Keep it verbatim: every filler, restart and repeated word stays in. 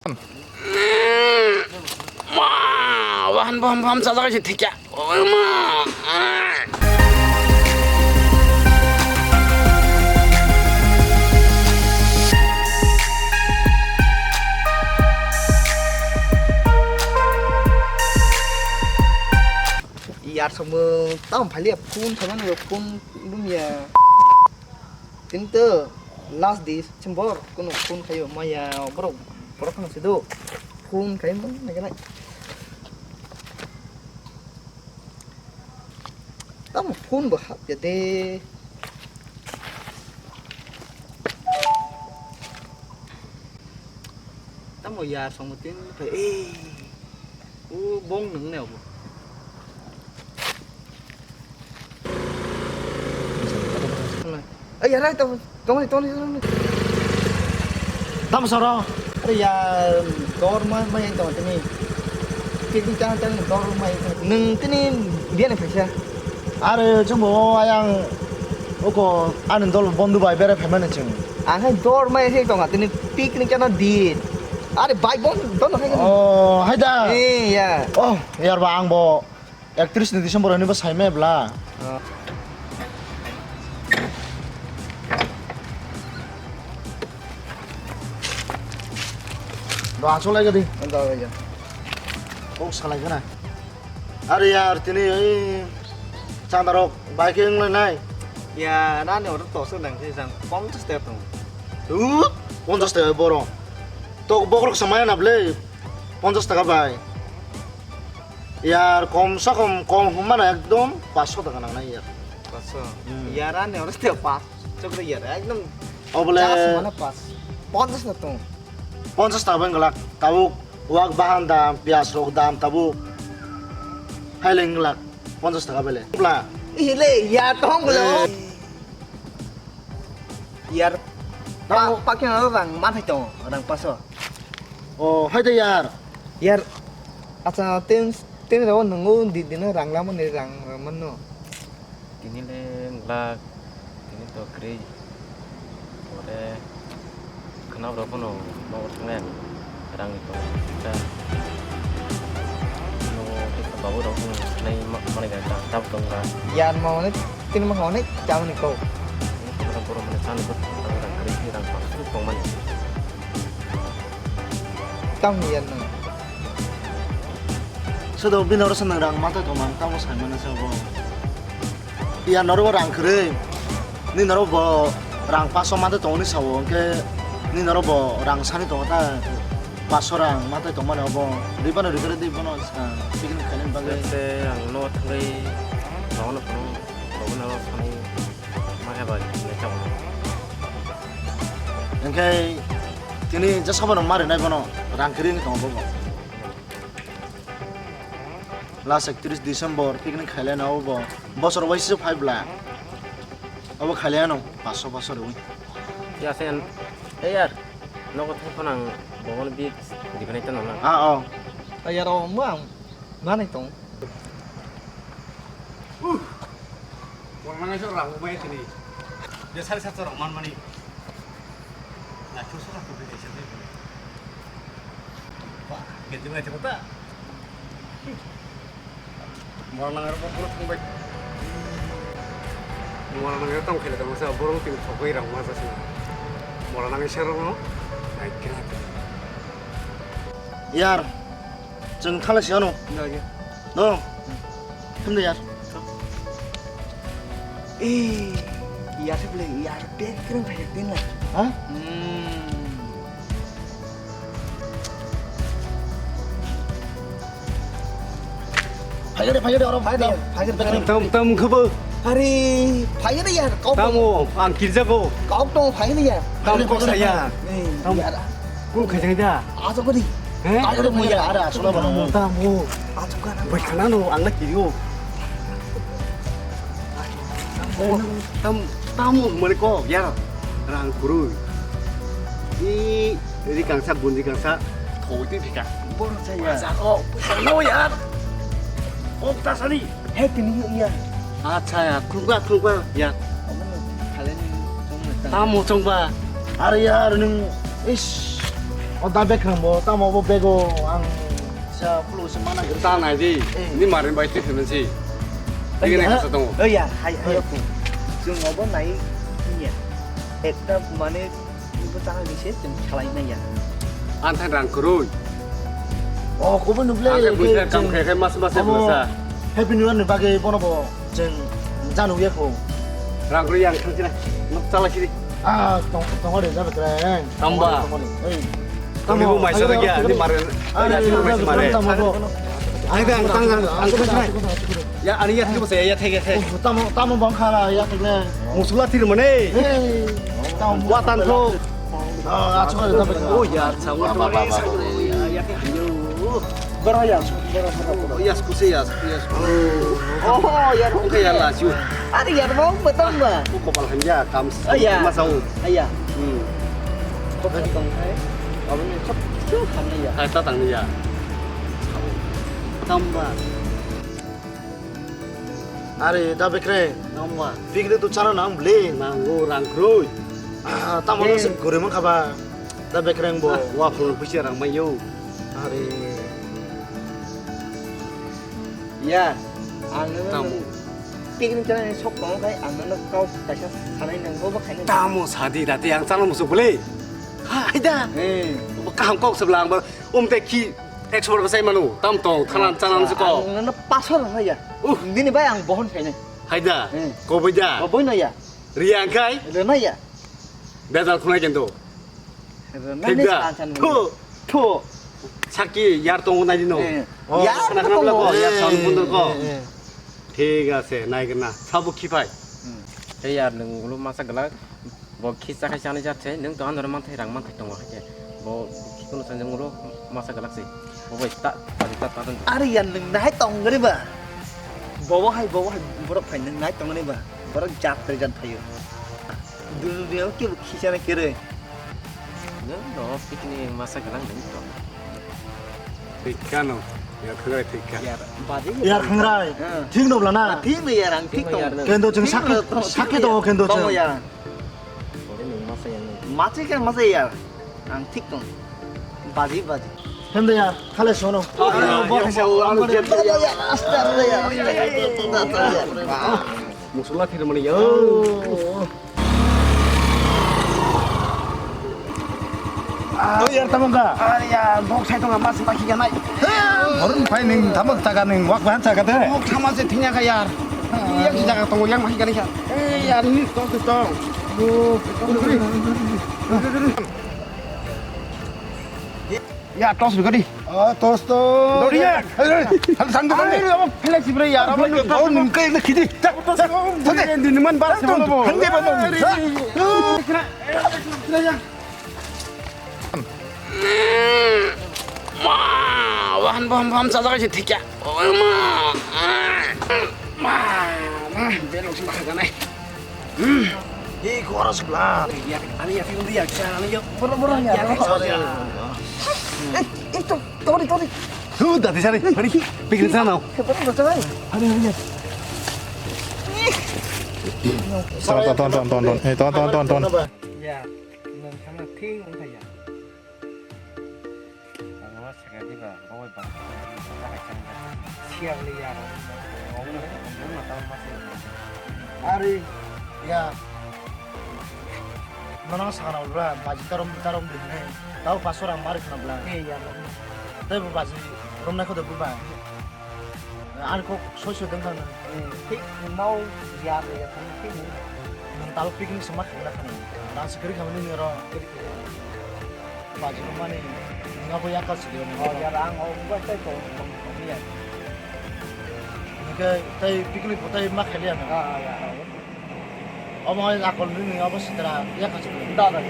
Ma, wahan boham boham chajak se thikya. Oi ma. Yar samung tam phaliya phone khaimano phone. Dumya. Tini to last di sembor kono phone khayo maya borok borok khana sido phone khaimo naikhe nai. Tamo phone bo hapya de. Tamo yar songo tin phai, eh. O bong nung ne obo. Ai yar ai tong tong tong tong. Tamo soro. Are yar dor ma ma yang tong tini. Kiti chang chang dor ma yang. Nung tini dia ne phaisa. Are chumbo ayang oko ani dol bondhu bai bere phaimani chwng. Ang hai dor mai se tonga tini picnic chana din. Are bai bon don hai. Oh, hai da. Eh, ya. Oh, yar ba ang bo ekatris ni December ni bo sai me bla. Oh. Do achol lai gadi. Anda ya. Oh, salai gana. Are yar tini ei chandarok bai khe wnglainai. Ya nani order tosok nang se jang ponchas taka tong. Hu, ponchas taka borok. Tok bokrok samaya na ble ponchas taka bai. Yar kom sa kom kom hum mana ekdom paanch sho taka nangnai yar. Paanch sho. Hmm. Yar ani order te paanch sho kre yar ekdom. Obole. Chas mana paanch. Ponchas na tong. Ponchas taka bai wngwlak tabuk. Wak bahan dam, piyaj rok dam tabuk. Hai le wngwlak ponchas taka bai le. Bla. Ile ya tong lo. Eh. Yar. Tamo. Pa, pa khe rang ma thai tong, rang paso. Oh, hai de yar. Yar. Acha, ten, ten rao nungo di dino rang lama ni rang, rang mano. Tini le wngwlak, tini to kwrwi. Ore khwnabrok bono nogo thangnai ang rangni tongo kisa. Nogo kisa babu rok bung nai ma-, manwi gana ta tabuk tongkha. Yan ma hwnwi tini ma hwnwi chamani kok. Khwnabrok bono mane chani bwtha rang kwrwi tini rang pangsuk tongmani. Tamo yan nang. Sodo bini oro se nang rang matai tongmani tamo saimano se bo. Iya norok bo rang kwrwi, nini norok bo rang paso mate tongoni sao, hwnkhe nini norok bo rang sani tongo ta, paso rang mate tongmani obo, ribano rikhe rw di bono swkang picnic khainani bagwi. Tei ang no thangwi, nono phano, nono sani ma khe bai hinwi tamo. Hwnkhe tini jesa bono ma rinai bono rang kwrwi wngwi tongo bobo. Last ekatris December picnic khailai no obo. Bosor waisa phai bla. Obo khailai ano paso bosor wi. Ya sen. Ei yar. Nogo thang phano ang bogon bi dibanai tano na. Ah, oh. Ei yar, oh, mo ang manai tong. Uh. Wang mangai so rang bai tini. Dia sari satu rang man mani. Na chu sa tu bi desa de. Wah, ganti mai tu kota. Mora nangar ko pura thang bai. Mora nangar tong khele tong sa borong ting thok bai rang ma sa sina. Mora nangai serong no. Nai kena. Yar. Chwng thala si ano. Nai. No. Thum de yar. Eh, yar se bole, yar bek kereng phai din la. Ha? Hmm. Phai de, phai de, oro phai de. Phai de, phai de. Tam, tam khabo. Hari, phai de yar. Kau tamo, ang kirja ko. Kau tong phai de yar. Tam ko saya. Eh, tam yar. Kung khaijang da. Aso kodi. He? Aso kodi mo ya, ada aso na bono. Tamo. Aso kana. Bai khana no, ang na kiri o. Tam, tamo mani ko ya. Rang kuru. I ri kangsa, bundi kangsa. Thoi ti phika. Bor saya. Sa ko. Sa no ya. Ok ta sani. He tini ya. Acha ya, khulukba, khulukba ya. Tamo chongba. Are yar nwng, ish. O da bag rang bo, tamo bo bag o ang sa pulu se mana gari. Ta nai di, eh, ni marin bai twi phimsi. Tigi nai kasa tongo. Oya, hai, hai, oku. Jung obo nai, iya. Ekta mane, ibu tanah ni se, jung salai nai ya. Anthai rang kurui. Oh, kubu nuble. Anthai buisa kam khai khai mas mas masa. Happy New Year ni bagwi bono bo jeng janu ya ko. Rang kurui yang thang sini, nuk chala sini. Ah, tong tong ore jabe kre. Tamba. Tong ore. Ei. Tamo mai sara gya ni mare. Ani tamo bo. Ani tang tang tang. Ya ani ya thik bose ya thik ya thik. Tamo tamo bang khala ya thik le. Musula thir mane. Ei. Tamo watan tho. Ah, achu ko jabe. Oh ya, sa wa. Bara ya, bara bara. Yes, kuse yes, yes. Oh, ya. Oke ya la chu. Ari ya mau betong ba. Kopal hanja kam. Oh, iya. Masau. Iya. Hmm. Kok tong hai? Abang ni chop chop hamni ya. Hai ta tangni ya. Tamba. Are da bekre. Tamba. Picnic tu chana nang bli. Nango rang kroi. Ah, tamo se gure man khaba. Da bekre ang bo. Wa phone pusi rang mai yo. Are. Ya, ang nono picnic chana ni sok tongo khai ang nono kau kaisa sanai nang bo bo khainai. Tamo sadi dati ang chana musuk bole. Ha, haida. Eh. Kaham kok sebla ang bo um te ki ekso bor sai manu. Tam tong thanan chana musuk ko. Ang nono pasor nang ya. Uh. Nini bai ang bohon khainai. Haida. Eh. Koboi da. Koboi no ya. Riya ang khai. Rena ya. Bejal khunai kento. Thik da? Thu. Thu. Saki yar tongo nai dino. Eh. Oh. Yar khana khana tongo. Bla ko, yar sound bundle ko. Eh, eh, eh. Thik ase, nai gana. Sabo khipai. Hmm. Hey yar, nwng ulo masa glak. Bo khisa khai chani jat se, nwng to anore manthai rang manthai tongo hai khe. Bo khikunu sa nwng ulo masa glak se. Bo bai ta, ta, ta, ta, ta. Are yar, nwng nai tong gari ba. Bobo hai, bobo hai, borok phai nwng nai tong gari ba. Borok jat re jat phaio. Dunu dunu ke bo khisa na kere. Nwng no pikni masa galang nwng to. Thik kha no, yar khangrai thik kha. Yar, badi yar khangrai. Thik no bla na? Thik no yar, ang thik tong. Kendo chwng sakhe, sakhe tongo kendo chwng. Yar. Badi nwng masa yar nwng. Masa khe masa yar. Ang thik tong. Badi, badi. Hemda yar, khale sono. Aste, aste, yar. Musula thir mani ya. Oh, yar, tamo ka? Are yar, bok sai tonga mas ma khiya nai. Horun phai ning tamo taka ning wak ban saka de. Bok thama se thinya ka yar. Yang si jaga tongo yang ma khiya nai kha. Eh, yar, ni tong tong. Oh. Ya, tos bikari. Ah, tos to. Dori ya. Hai, hai. Hal sang to. Ai, abo phelek sibra ya, abo ni kau ning kai na khidi. Ta, ta, ta. Ni man bar se bo. Hande ba no. Ma, wahan bam bam sa jaga thik ya. Oi ma. Ma, ma, belok sih makan nai. Hmm. Hi, kora sebelah. Ya, ani ya, film dia, bisa ani ya. Boro, boro, ya. Ya, sorry. Eh, itu, tori, tori. Tuh, tadi sana, hari. Pikir sana. Boro, boro, sana. Hari, hari, ya. Ton, ton, ton, ton, ton. Eh, ton, ton, ton, ton. Ya, nang sana ting, ya. Ang ma sakha diba, bo bai ba. Siya bole ya. Ang ma tamo ma se. Ari, ya. Nono sakha na bra, baji tarom tarom de ne. Tao paso rang mari khna bla. Eh, ya. Tei bo baji rom na kho de bu ba. Ani kok soi soi deng thang. Thik mau ya ya thang thik. Nang talo picnic sama khang da khang. Nang sikri khang ni ro. Baji ko mani nga bo yakal sidi. Oh ya, ang o ba tai ko ko ya. Nike tai picnic bo tai ma khali ya. Ah ya. Omo akol ni ni obo sitra yakal sidi. Da da.